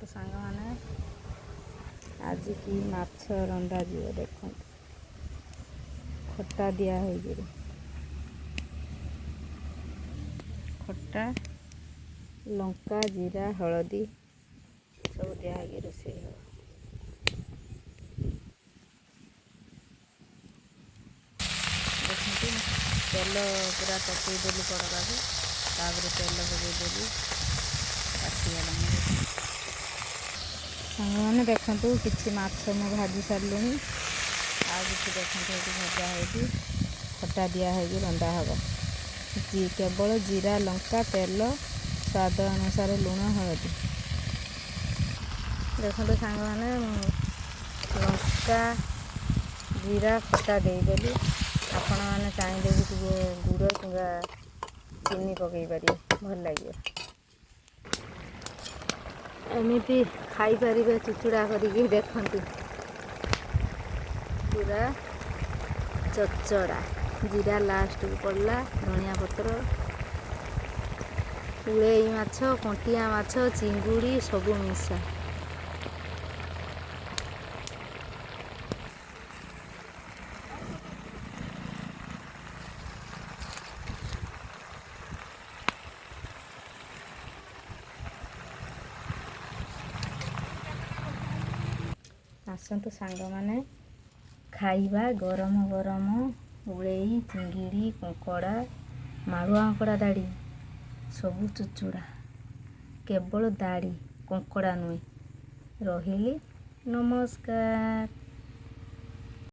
ଦେଖନ୍ତୁ ସାଙ୍ଗମାନେ, ଆଜି କି ମାଛ ରନ୍ଧାଯିବ ଦେଖନ୍ତୁ। ଖଟା ଦିଆ ହେଇକିରି, ଖଟା, ଲଙ୍କା, ଜିରା, ହଳଦୀ ସବୁ ଦିଆ ହେଇକି ରୋଷେଇ ହେବ। ଦେଖନ୍ତୁ, ତେଲ ପୁରା ତତେଇଦେଲି କଡ଼କାକୁ, ତାପରେ ତେଲ ପକେଇଦେଲି। ତାତିଗଲାଣି। ସାଙ୍ଗମାନେ ଦେଖନ୍ତୁ, କିଛି ମାଛ ମୁଁ ଭାଜି ସାରିଲିଣି, ଆଉ କିଛି ଦେଖନ୍ତୁ ଏଠି ଭଜା ହେଇକି ଖଟା ଦିଆ ହେଇକି ରନ୍ଧା ହେବ। କେବଳ ଜିରା, ଲଙ୍କା, ତେଲ, ସ୍ୱାଦ ଅନୁସାରେ ଲୁଣ, ହଳଦୀ। ଦେଖନ୍ତୁ ସାଙ୍ଗମାନେ, ମୁଁ ଲଙ୍କା, ଜିରା, ଖଟା ଦେଇଦେଲି। ଆପଣମାନେ ଚାହିଁଲେ ବି ଟିକେ ଗୁଡ଼ କିମ୍ବା ଚିନି ପକାଇ ପାରିବେ, ଭଲ ଲାଗିବ। ଏମିତି ଖାଇପାରିବେ ଚୁଚୁଡ଼ା କରିକି। ଦେଖନ୍ତୁ, ପୁରା ଚଚଡ଼ା। ଜିରା ଲାଷ୍ଟକୁ ପଡ଼ିଲା, ଧନିଆ ପତ୍ର। ଉଳେଇ ମାଛ, କଣ୍ଟିଆ ମାଛ, ଚିଙ୍ଗୁଡ଼ି ସବୁ ମିଶା। ଆସନ୍ତୁ ସାଙ୍ଗମାନେ, ଖାଇବା ଗରମ ଗରମ ଉଳେଇ, ଚିଙ୍ଗିଡ଼ି, କଙ୍କଡ଼ା, ମାଳୁଆ କଙ୍କଡ଼ା ଦାଢ଼ି ସବୁ ଚୁଚୁଡ଼ା। କେବଳ ଦାଢ଼ି, କଙ୍କଡ଼ା ନୁହେଁ। ରହିଲି, ନମସ୍କାର।